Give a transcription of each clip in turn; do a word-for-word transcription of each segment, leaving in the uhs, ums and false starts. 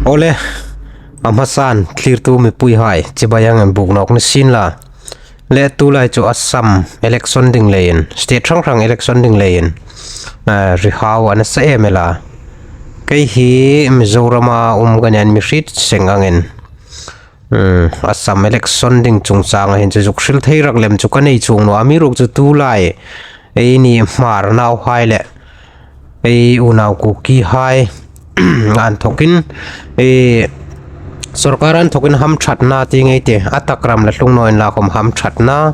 Awle, a hmasan thlirtu mipuihai, chibai ang em buk nawk ni sien la. Le tulai chu Assam election ding leiin, state hrang hrang election ding leiin, eh, rihau a na sa em el a. Kei hi Mizorama um ka nih a, mi hriet seng angin, hmm, Assam election ding chungchanga hin chu zuk hril thei rak lem chu ka nei chuong naw a, amiruokchu tulai eini Hmar nauhai le ei unau Kukihai an thokin, eh, sawrkar an thokin hamṭhatna ti ngei ti, a tak ram la hlung naw inla khawm hamṭhatna,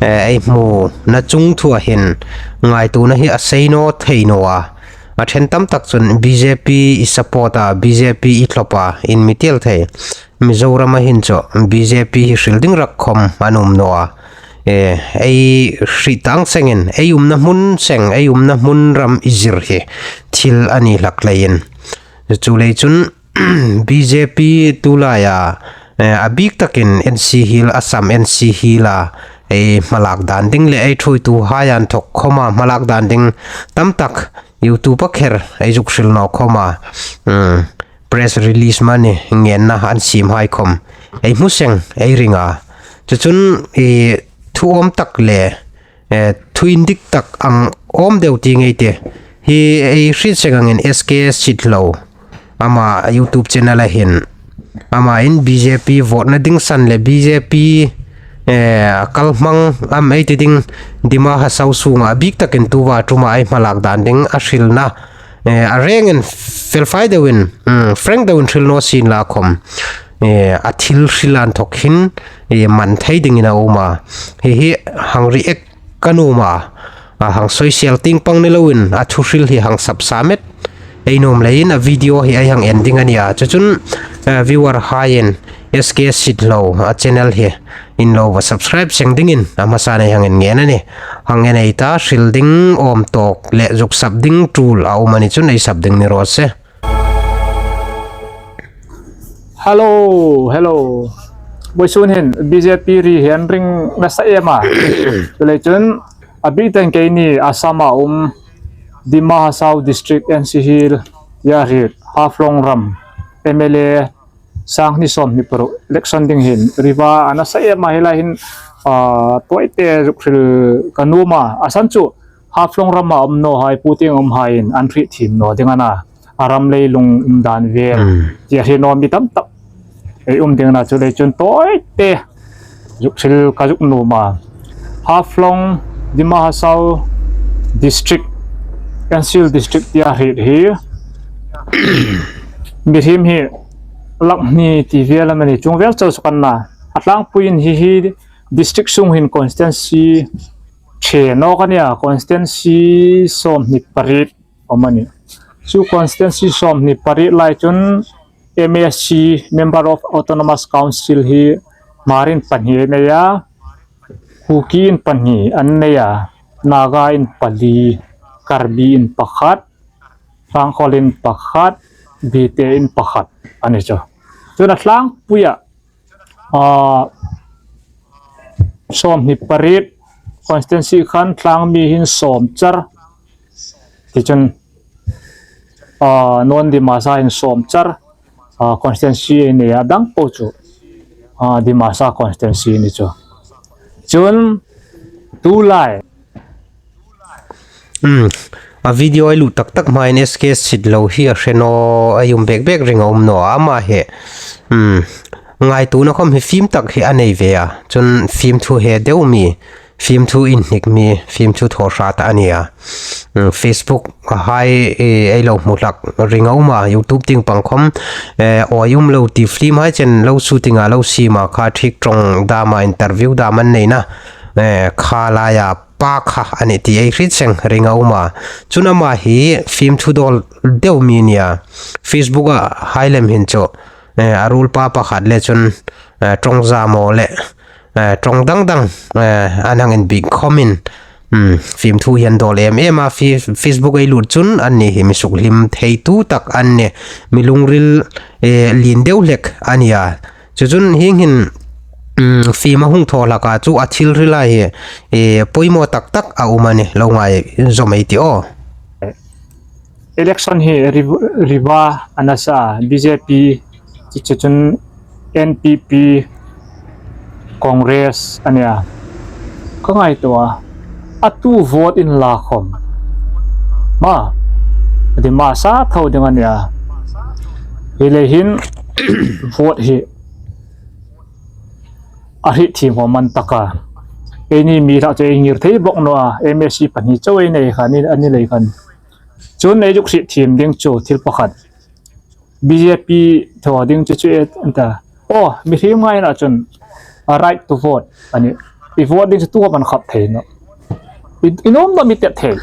eh, ei hmuna chungthua hin ngaituona hi a sei naw thei naw a. A ṭhen tam tak chun B J P i support a, B J P i thlop a, in mi ti el thei. Mizorama hin chu B J P hi hril ding rak khawm an um naw a. Eh, ei hriet tang sengin, ei umna hmun seng, ei umna hmun ram i zir hi thil a ni hlak leiin. Chuleiin chun B J P tulaia, eh, a bik takin N C Hill, Assam N C Hill-a ei hmalak dan ding le ei ṭhuoituhai an thok khawma hmalak dan ding tam tak YouTube-a kher ei zuk hril naw khawma, mm, press release mani ngenna an siemhai khawm ei hmu seng, ei ring a. Chu chun i thu awm tak le, eh, thu indik tak ang awm deu ti ngei ti. Hi ei hriet seng angin S K Sitlhou, ama YouTube channel-a hin, amain B J P vote-na ding san le B J P, eh, kalhmang am ei ti ding, Dima Hasao sunga bik takin tuta ṭuma ei hmalak dan ding a hrilna, eh, a rengin felfai deuin, mm, frank deuin hril naw sien la khawm, eh, a thil hril an thok hin, eh, man thei dingin a um a. Hi hi hang react ka nuom a, a hang soisel ting pang ni loin a thu hril hi hang sap sa met ei nuom leiin a video hi ei hang en ding a nih a. Chu chun, eh, viewer-haiin S K Sitlhou a channel hi in lo va subscribe seng dingin a hmasan ei hang en ngen a nih. Hang en ei ta, hril ding awm tawk le zuk sap ding ṭul a um a ni chun ei sap ding ni raw se. Hello, hello. Vawisun hin B J P ri hi an ring nasa em a. Chuleiin chun a bik takin keini Assam-a um Dima Hasao District, N C Hill-a hriet, Haflong ram M L A sanghni sawmhni paruk election ding hin ring a nasa em a, hi lai hin, ah, tawite zuk hril ka nuom a. A san chu Haflong rama um nawhai, puting umhaiin an hriet thiem naw ding a na, a ram leilung um dan vel, hmm, ti a hriet naw mi tam tak ei um ding a na, chuleiin chun tawite zuk hril ka zuk nuom a. Haflong, Dima Hasao District, N C Hill District tia hriet hi mihriem hi lakh hni ti vel am a ni, chuong vel chau suk an na. A tlangpuiin hi hi district sung hin constituency ṭhe nawk a nih a, constituency sawmhni pariet a um a nih. Chu constituency sawmhni pariet lai chun M A C, Member of Autonomous Council hi Hmarin pahni an nei a, Kukiin pahni an nei a, Nagain pali, Karbiin pakhat, Tangkhulin pakhat, Bietein pakhat a ni chu. Chun a tlangpuia, ah, sawmhni pariet constituency khan tlangmi hin sawm char, ti chun, ah, non Dimasa hin sawm char, ah, constituency a nei a, dang po chu, ah, Dimasa constituency a ni chu. Chun tulai, hmm, a video ei lut tak tak hmain S K Sitlhou hi a hre naw, ei um bek bek ring a um naw a, ama hi, hmm, ngaituona khawm hi fim tak hi a nei ve a. Chun fimthu he deu mi, fimthu inhnik mi, fimthu thaw hrat a ni a. Mm, Facebook-hai, eh, ei lo hmu hlak ring a um a, YouTube tieng pang khawm, eh, awi um lo ti film-hai chen lo shooting a, lo siem a kha, thik ṭawng dama interview dam an neina, eh, kha laia pa kha a nih ti ei hriet seng ring a um a. Chun ama hi fimthu dawl deu mi a ni a. Facebook-a hai lem hin chu, eh, a ruolpa pakhat le chun, eh, ṭawng zamaw le, eh, ṭawng dang dang, eh, an hang inbiek khawmin, hmm, fimthu hi an dawl em em a, fi-, Facebook ei lut chun anni hi mi sukhlim theitu tak an nih, mi lungril, eh, lien deu hlek a ni a. Chu chun hieng hin, hmm, fim a hung thaw hlak a, chu a thil hril a hi, eh, poimaw tak tak a um a nih, lo ngai zawm ei ti aw. Election hi ring, ring a nasa, B J P Chu chu chun N P P, Congress a nia. Ka ngaituo a, a tu vote inla khawm, ma, a dima sa tho ding a nia. Hi lei hin vote hi a hriet thiem khawm a ni tak a. Eini mi hlak chu ei ngir thei bawk naw a, M A C pahni chau ei nei kha, a ni lei khan. Chun ei zuk hriet thiem ding chu thil pakhat, B J P thaw ding chu chu e an ta. Aw, mihriem ngaina chun a right to vote a nih. I vote ding chu tu khawm an khap thei nawh. I, i nuom naw mi tet thei.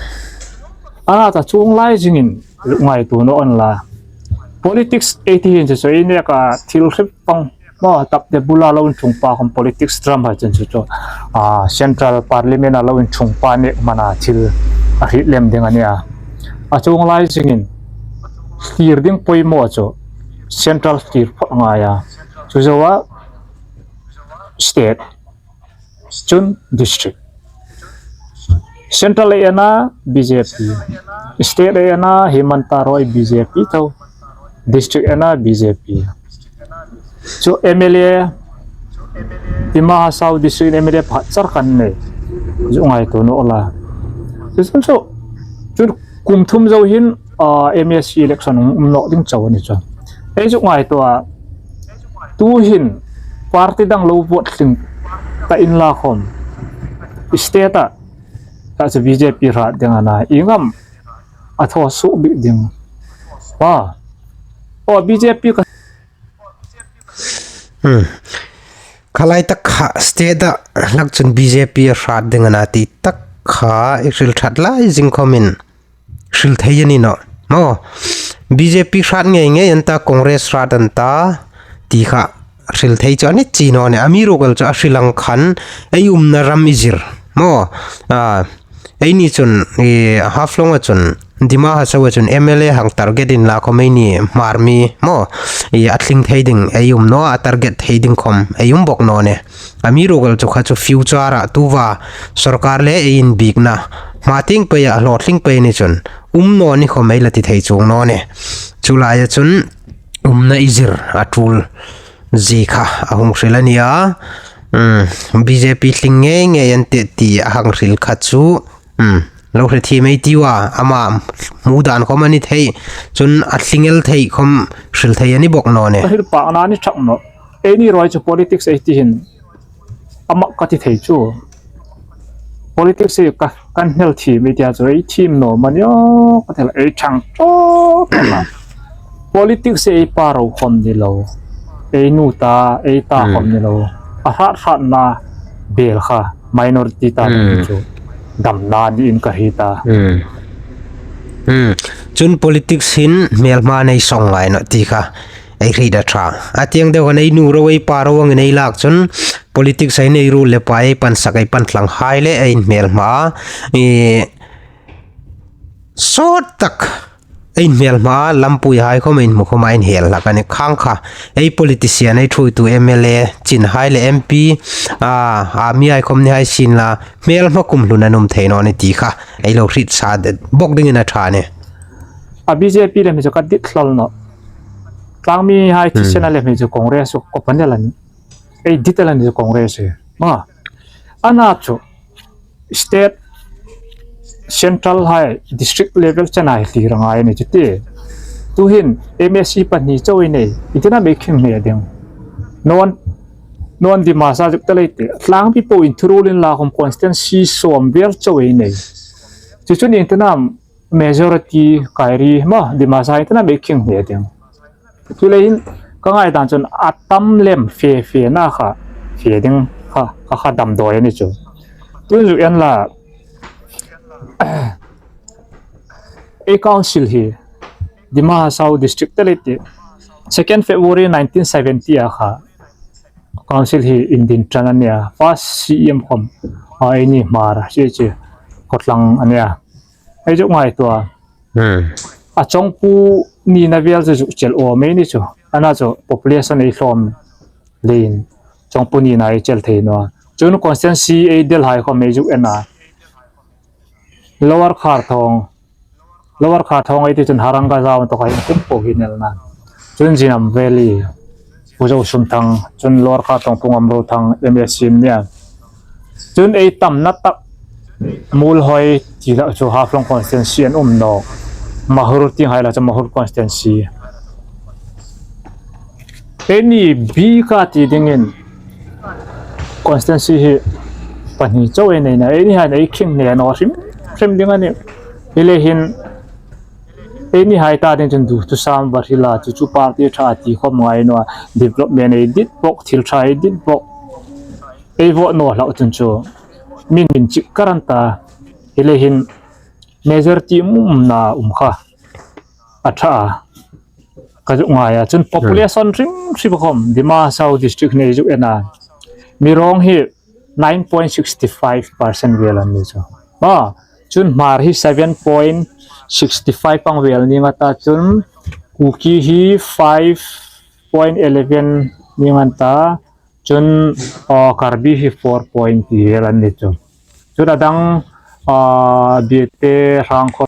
A na ta chuong lai zingin ngaituo naw unla. Politics ei ti hin chu chu ei neka thil hrip pang, maw, tap te bula lo inchung pa khawm politics dram hai chun chu chu, a, Central Parliament a lo inchung pa nek hmana thil a hriet lem ding a nia. A chuong lai zingin thlir ding poimaw chu Central thlir phawt a ngai a. Chu zoa state, chun district. Central ei en a, B J P. State ei en a, Himanta Roy, B J P tho. District en a, B J P. Chu M L A, Dima Hasao District M L A pakhat char kan nei. Chu ngaituo naw unla. Chu chun chu, chu kum thum zo hin, a, M A C election um, um nawk ding chau a ni chu. Ei chu ngaituo a, tu hin party dang lo vote tling ta inla khawm, state-a ta chu B J P hrat ding a na, ieng am a thaw suok bik ding. Wa. Aw, B J P ka Hmm. Kha lai tak kha state-a hlak chun B J P a hrat ding a na ti tak kha i hril ṭhat lai zing khawmin hril thei a ni nawh. Maw, B J P hrat ngei ngei an ta, Congress hrat an ta ti kha hril thei chu a ni chie naw nih. Amiruokchu a hril ang khan ei umna ram i zir. Maw, a, eini chun, i, Haflong-a chun, Dima Hasao-a chun M L A hang target inla khawm eini Hmar mi, maw, i, a tling thei ding ei um naw, a target thei ding khawm ei um bawk naw nih. Amiruokchu kha chu future-a tuta sawrkar le ei inbikna hma tieng peia hlawtling pei ni chun um naw ni khawm ei la ti thei chuong naw nih. Chu laia chun umna i zir a ṭul zie kha a hung hril a nia. Hmm, B J P tling ngei ngei an tih ti a hang hril kha chu, hmm, lo hre thiem ei tiu a, ama hmu dan khawm a ni thei, chun a tling el thei khawm hril thei a ni bawk naw nih. Ka hril pakna ni thak nawh. Eini ruok chu politics ei ti hin, ama ka ti thei chu. Politics hi ka, kan hnel thiem ei tia chu ei thiem naw am a ni aw, ka ti el ei thang tawp a. Politics hi ei pa ro khawm ni lo, ei nu ta, ei ta khawm ni lo. A hrat hratna bel kha minority ta chu damna niin ka hriet a. Chun politics hin hmêlma nei sawng ngai nawh ti kha ei hriet a ṭha. A tieng deu khan ei nu ro ei pa ro angin ei lak chun politics-a hin ei ruol le pai ei pansak ei pan tlanghai le ei inhmêlma, i, sawt tak ei inhmêlma, lampui hai khawm ei inhmu khawma ei inhel hlak a nih. Khang kha ei politician, ei ṭhuoitu M L A chin hai le M P, a, a mi hai khawm ni hai sienla, hmêlma kum hlun an um thei naw ni ti kha ei lo hriet sa bawk dingin a ṭha a nih. A B J P le mi chu ka dit hlak nawh. Tlangmi hai thisen a le mi chu Congress u ko panel an ei dit a la ni chu Congress hi. Ma, a na chu state, central hai, district level chena hi thlir a ngai a ni chu ti. Tu hin M A C pahni chau ei nei, iengtin am ei khing hne ding. Naw, naw Dimasa zuk ta lei ti. Tlangpi po inthuruol inla khawm constituency sawm vel chau ei nei. Chu chun iengtin am majority kai ri maw, Dimasa iengtin am ei khing hne ding. Chuleiin ka ngai dan chun a tam lem fe fe na kha fe ding kha, kha, kha damdawi a ni chu. Tuhin zuk en la, ei council hi Dima Hasao District ta lei ti, second February nineteen seventy a kha council hi indin ṭan a nia, first C E M khawm a, eini Hmar C H khawtlang a nia. Ei zuk ngaituo a, a chawngpu nina vel chu zuk chel awm ei ni chu. A na chu population ei hlawm leiin chawngpu nina ei chel thei naw a. Chun constituency ei del hai khawm ei zuk en a. Lower Kharthawng, Lower Kharthawng ei ti chun Harangajao tawka hin kum po hi nel nan. Chun Jinam Valley, Pu Zosumthang, chun Lower Khartoum Pu Ngamrothang, M A C nia. Chun ei tamna tak Muolhoi ti la chu Haflong constituency an um nawk. Mahur ti hai la chu Mahur constituency. Eini bik a ti dingin constituency hi pahni chau ei nei a. Eini hai ei khing hne naw hrim hrim ding a nih. Hi le hin eini hai ta ding chun duthusam va hril a, chu chu party ṭha ti khom ngai naw a, development ei dit bawk, thil ṭha ei dit bawk. Ei vote naw hlak chun chu min min chik kar an ta. Hi le hin majority um um na um kha a ṭha a. Ka zuk ngai a. Chun population hrim hrim khom Dima Hasao district nei zuk en a. Mi rawng hi nine point six five percent vel an ni chu. A, chun Hmar hi seven point six five ang vel ni nga ta, chun Kuki hi five point eleven ni nga ta, chun, a, Karbi hi four point ti vel an ni chu. Chun a dang, a, Biate, Hrangkhawl,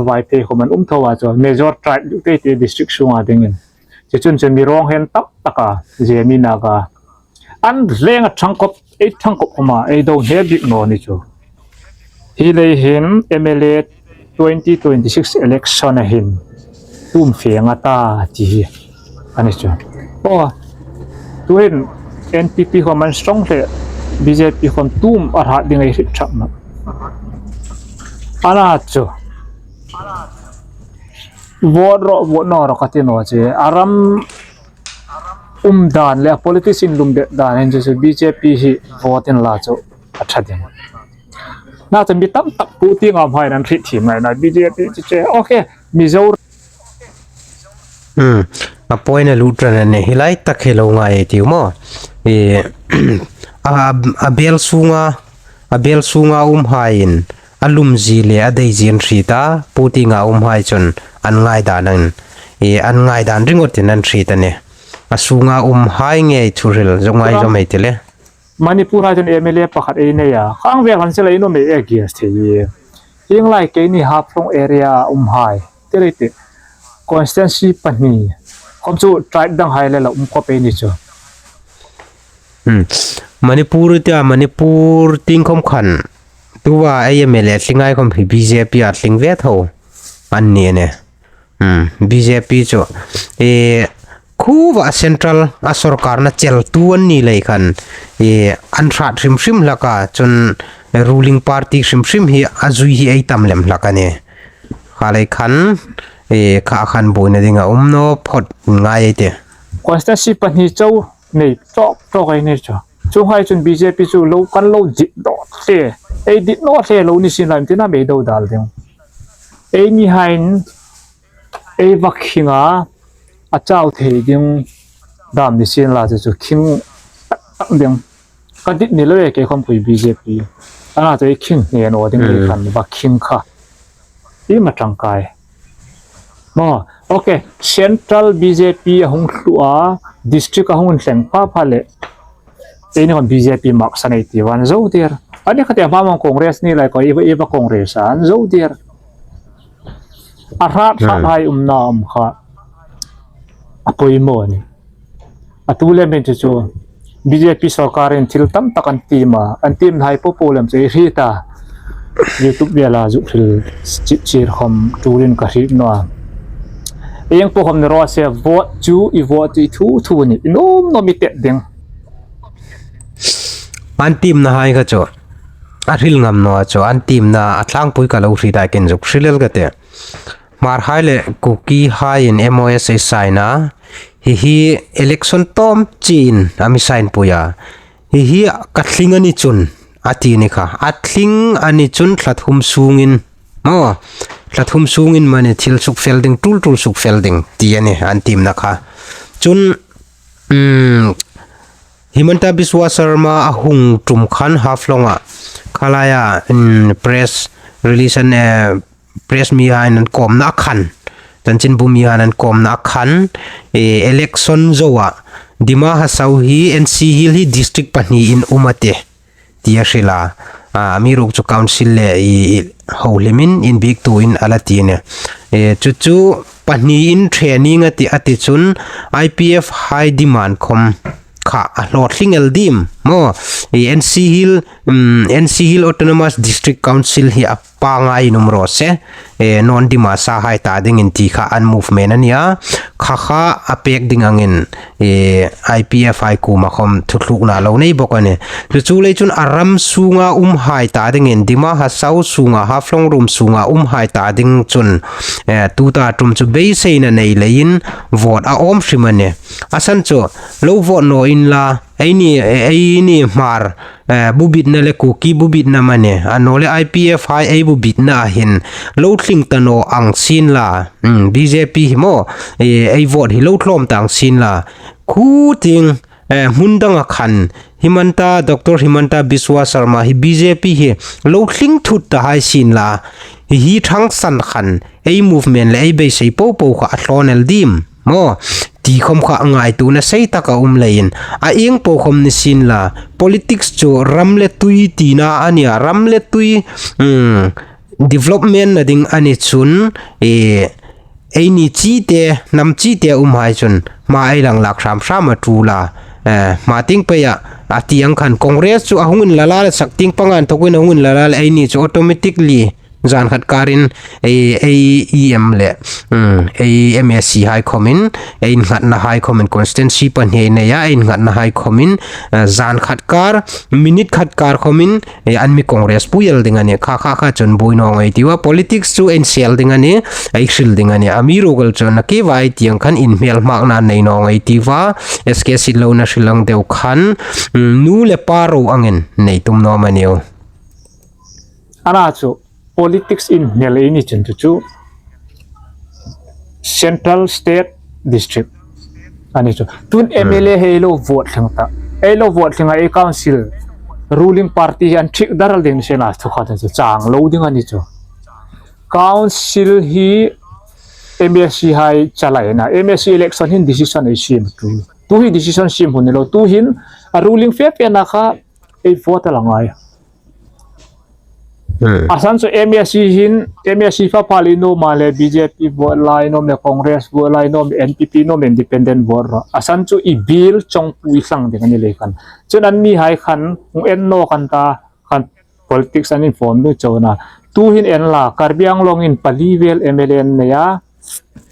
Vaiphei khom an um tho a chu. Major tribe duh te te district sunga dingin. Chu chun chu mi rawng hi an tam tak a, Zeme, Naga. An leng a ṭhang khop, ei ṭhang khop khom a, ei do hne bik naw ni chu. Hi le hin M L A twenty twenty-six election a hin tum fe nga ta ti hi a ni chu. Aw, tuhin N P P khom an strong hle, B J P khom tum a hrat ding ei hriet ṭhak nawh. A na chu. Vote rawh, vote naw rawh ka ti naw che. A ram um dan le a politics inlum bet dan hin chu B J P hi vote inla chu a ṭha ding. Na chu mi tam tak pu ti ngam hai nan hriet thiem ngai na B J P chu che. Okay, Mizo. Hmm. A point a lut ran a nih. Hi lai tak hi lo ngai ei tiu maw. I, a, a bel sunga, a bel sunga um haiin a lumzie le a deizie an hriet a, pu ti nga um hai chun an ngaidan an, i, an ngaidan ringawtin an hriet a nih. A sunga um hai ngei thu hril zong ngai zom ei ti le. Manipur hai chun M L A pakhat ei nei a. Khang vel han sela ei nuom ei adjust thei. Hieng lai keini Haflong area um hai. Ti rei ti. Constituency pahni. Khom chu tribe dang hai le la um khop ei ni chu. Hmm. Manipur tia, Manipur tieng khom khan. Tua ei M L A tling hai khom hi B J P a tling ve tho an ni a nih. Hmm. B J P chu. E, khuova central a sorkarna cheltu an ni lei khan. E, an hrat hrim hrim hlak a, chun ruling party hrim hrim hi a zui hi ei tam lem hlak a nih. Kha lei khan, e, kha khan buoina ding a um naw phawt ngai ei ti. Constituency pahni chau nei tawk tawk ei ni chu. Chuonghai chun B J P chu lo kan lo dit dawt hle. Ei dit naw hle lo ni sin lai ti na mei do dal ding. Eini haiin ei va khing a, a chau thei ding dam ni sin la chu chu khing tak tak ding. Ka dit ni lo e, kei khom pui B J P. A na chu ei khing hne naw ding ni khan va khing kha. Iem a ṭangkai. Maw, okay, Central B J P a hung thlu a, district a hung thleng pha pha le. Eini khom B J P maksan ei ti van zo dir. Ani kha te hma mong Congress ni lai ko, iva, iva Congress an zo dir. A hrat hrat hai umna um kha. A poimaw ni. A tu lem hin chu chu B J P sorkarin thil tam tak an tiem a, an tiem hai po po lem chu ei hriet a. YouTube vela zuk hril chip chir khom turin ka hriet naw a. Ieng po khom ni raw se, vote chu i vote chu i thu thu ni, i nuom nuom i tet ding. An tiemna hai kha chu a hril ngam naw a chu, an tiemna a tlangpui ka lo hriet a, kei zuk hril el ka tih. Hmar hai le Kuki haiin M O S ei sign a. Hi hi election tawm chin a mi sign pui a. Hi hi ka tling a ni chun a ti ni kha. A tling a ni chun thla thum sungin. Maw, thla thum sungin mani thil sukfel ding, tul tul sukfel ding ti a nih an tiemna kha. Chun, um, Himanta Biswa Sarma a hung ṭum khan Haflong a. Kha laia, um, press release an, eh, press mi haiin an kawmna a khan, chanchinbu mi haiin an kawmna a khan, e, election zo a, Dima Hasao hi N C Hills hi district pahni in um a tih, ti a hril a. A, amiruokchu council le i, i, hohlimin inbiektuin a la ti a nih. E, chu chu pahniin training a ti, a ti chun I P F hai demand khom kha a hlawtling el dim maw? E, N C Hill, um, N C Hill Autonomous District Council hi a pangngai in um raw se. E, non Dimasa hai ta dingin ti kha an movement a nia. Kha kha a pek ding angin, e, I P F hai kuoma khom thuthlukna lo nei bawk a nih. Chu chu lei chun a ram sunga um hai ta dingin, Dima Hasao sunga, Haflong Room sunga um hai ta ding chun, e, tuta ṭum chu beiseina nei leiin vote a awm hrim a nih. A san chu lo vote naw inla, eini, eini Hmar, e, bubitna le Kuki bubitna mani, a naw le I P F hai ei bubitna a hin lo tling ta naw ang sienla, um, B J P hi maw, e, ei vote hi lo tlawm ta ang sienla. Khu ting, e, hmun danga khan Himanta, Doctor Himanta Biswa Sarma hi B J P hi lo tling thut ta hai sienla. Hi hi thangsan khan ei movement le ei beisei po po kha a thlawn el dim maw? Ti khom kha ngaituona sei taka um leiin, a ieng po khom ni sienla, politics chu ram le tui tina a nia, ram le tui, um, development na ding a ni chun, e, eini chite, hnam chite um hai chun hma ei lang lak hram hram a ṭul a, e, hma tieng peia a ti ang khan Congress chu a hung inla la le, sak tieng panga inthokin a hung inla la le, eini chu automatically zan khat karin ei, ei E M le, um, ei M A C hai khomin, ei innghatna hai khomin, constituency pahni nei a, ei innghatna hai khomin, eh, zan khat kar, minute khat kar khomin, eh, an mi Congress pui el ding a nih. Kha, kha, kha chun buoi naw ngei tiu a, politics chu ei sel ding a nih, ei hril ding a nih. Amiruokchu na kivai tieng khan inhmel hmakna nei naw ngei tiu a, S K Sitlo'n a hril ang deu khan, um, nu le pa ro angin nei tum naw am a ni u. Ana chu politics inhmel ei ni chun chu chu central, state, district a ni chu. Tun, hmm, M L A hi ei lo vote thleng ta. Ei lo vote thleng a, ei council ruling party hi an thik daral ding ni sien a, thu khat chu chang lo ding a ni chu. Council hi M A C hai chalaina, M A C election hin decision ei siem tu. Tu hi decision siem hun ni lo. Tu hin a ruling fe fe na kha ei vote a la ngai. Hmm. A san chu M A C hin, M A C fa pali no ma le B J P vote lai nom le Congress vote lai nom, N P P nom, independent vote ro. A san chu i biel chawngpui thlang ding a ni lei khan. Chun anni hai khan, hung en naw khan ta, khan politics an inform ding chau a na. Tu hin en la, Karbi Anglong in pali vel M L A an nei a.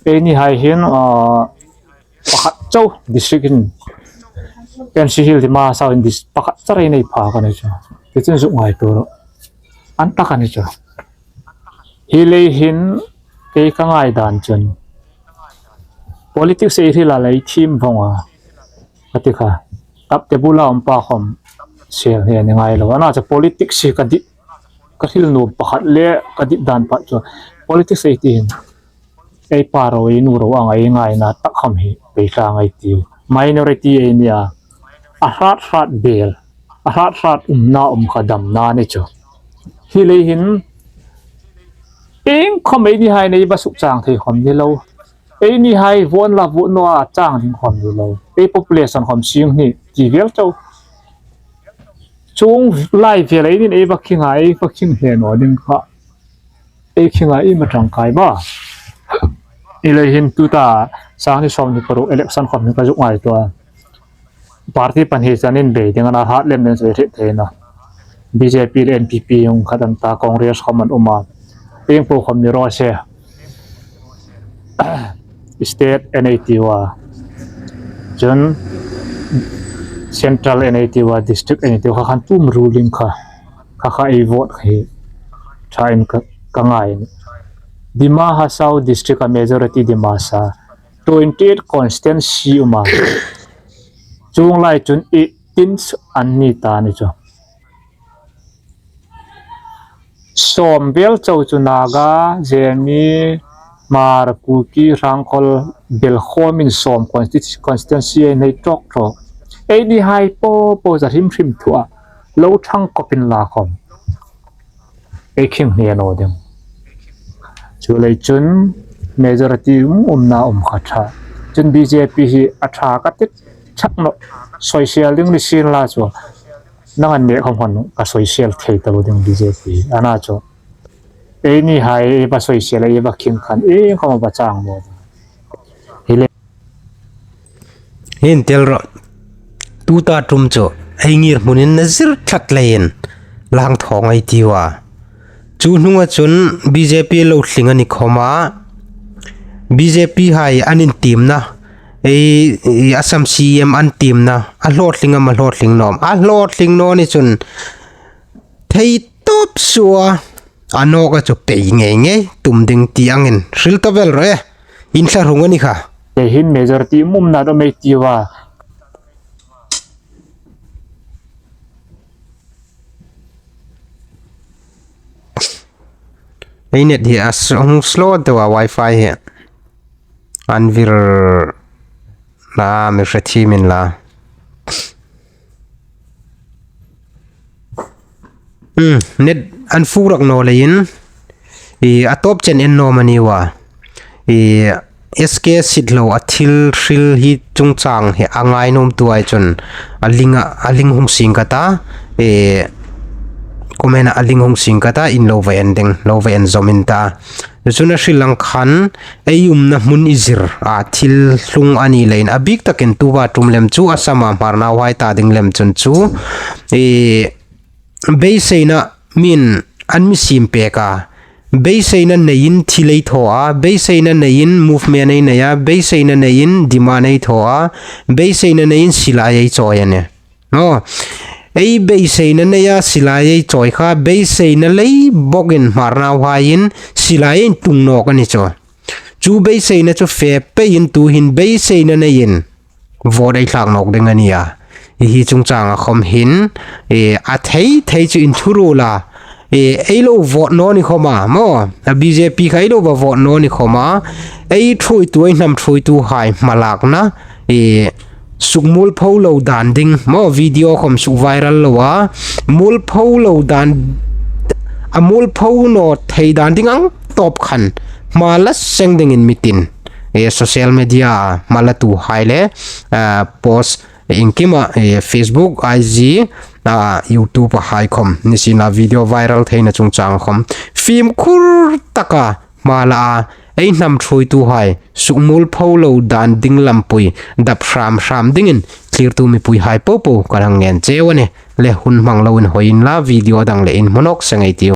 Eini hai hin, ah, pakhat chau district in, N C Hill Dima Hasao in dis-, pakhat char ei nei phak a ni chu. Ti chun zuk ngaituo rawh. An tak a ni chu. Hi lei hin kei ka ngai dan chun politics ei hril a lei thiem vong a, ka ti kha. Tap te bula um pa khom sel hi a ni ngai lo. A na chu politics hi ka dit, ka hril nuom pakhat le ka dit dan pha chu. Politics ei ti hin ei pa ro, ei nu ro ang ei ngaina tak khom hi pei tlang ei tiu. Minority ei nia, a hrat hrat bel, a hrat hrat umna um kha damna ni chu. Hi lei hin ieng khom eini hai nei ba suk chang thei khom ni lo. Eini hai vote la vote naw a chang ding khom ni lo. Ei population khom sing ni ti vel chau. Chuong lai vel ei nin ei va khinga, ei va khing hne naw ding kha. Ei khinga ei ma tangkai ba. Hi lei hin tuta sang ni sawm ni paruk election khom ni ka zuk ngaituo a. Party pahni chanin bei ding a na, hat lem den soi hriet theina. B J P le N P P hung khat an ta, Congress khom an um a. Ieng po khom ni raw se. State N A T U a. Chun central N A T U a, district N A T U kha khan tum ruling kha. Kha kha ei vote hi. Tha in ka, ka ngai ni. Dima Hasao district a majority Dimasa. Twenty eight constituency um a. Chuong lai chun eighteen an ni ta ni chu. Sawm vel chau chu Naga, Zemi, Hmar, Kuki, Hrangkhawl, bel khawmin sawm constitu-, constituency ei nei tawk tawk. Eini hai po po za hrim hrim thu a. Lo thang kawpin la khom. Ei khing hne naw ding. Chu lei chun majority um, umna um kha tha. Chun B J P hi a tha ka ti tlat nawh. Soisel ding ni sien la chu. Nang an nek khom khan ka soisel thei ta lo ding B J P. A na chu. Eini hai, ei va sawisel, ei va khing khan, iengkhawm a va chang maw. Hi le. Hin tel ro. Tuta ṭum chu, ei ngirhmunin a zir tlat leiin, lang thawng ei tiu a. Chu hnunga chun B J P lo tling a ni khawma, B J P hai an intiemna, ei, ei Assam C E M an tiemna, a hlawtling am a hlawtling naw am, a hlawtling naw ni chun, thei tawp suh a, a nawka chu pei ngei ngei tum ding ti angin hril ta vel ro e, inthlahrung a ni kha. Te hin majority um umna dawm ei tiu a. Ei net hi a s-, hung slow deu a, wifi hi. An vir na mi hre thiem inla. Hmm, net an fuk rak naw leiin, i, a tawp chen en naw am a ni a. I, S K Sitlo a thil hril hi chungchang hi a ngainuomtu hai chun a link a, a link hung sing ka ta, e, comment a link hung sing ka ta, in lo va en ding, lo va en zawm in ta. Chun a hril ang khan, ei umna hmun i zir a, thil hlung a ni leiin a bik takin tuta ṭum lem chu Assam-a Hmar nauhai ta ding lem chun chu, e, beiseina min an mi siem pek a, beiseina neiin thil ei thaw a, beiseina neiin movement ei nei a, beiseina neiin demand ei thaw a, beiseina neiin silai ei chawi a nih. Aw, ei beiseina neia silai ei chawi kha, beiseina lei bawkin Hmar nauhaiin silai ei tlung nawk a ni chu. Chu beiseina chu fe peiin tuhin beiseina neiin vote ei thlak nawk ding a ni a. I, hi chungchanga khawm hin, e, a thei thei chu inthuruol a. E, ei lo vote naw ni khawma, maw, a B J P kha ei lo va vote naw ni khawma, ei ṭhuoitu, ei hnam ṭhuoitu hai hmalakna, e, sukmualpho lo dan ding, maw, video khawm suk viral lo a, mualpho lo dan, a mualpho naw thei dan ding ang tawp khan hma la seng dingin mi tin, e, social media hmalatuhai le, a, post iengkima, e, Facebook, I G, a, YouTube-a hai khawm, nisienla video viral theina chungchang khawm fimkhur taka hma la a, ei hnam ṭhuoitu hai sukmualpho lo dan ding lampui dap hram hram dingin thlirtu mipui hai popo kan hang ngen cheu a nih. Le hun hmang loin hawi inla, video dang le inhmu nawk seng ei tiu.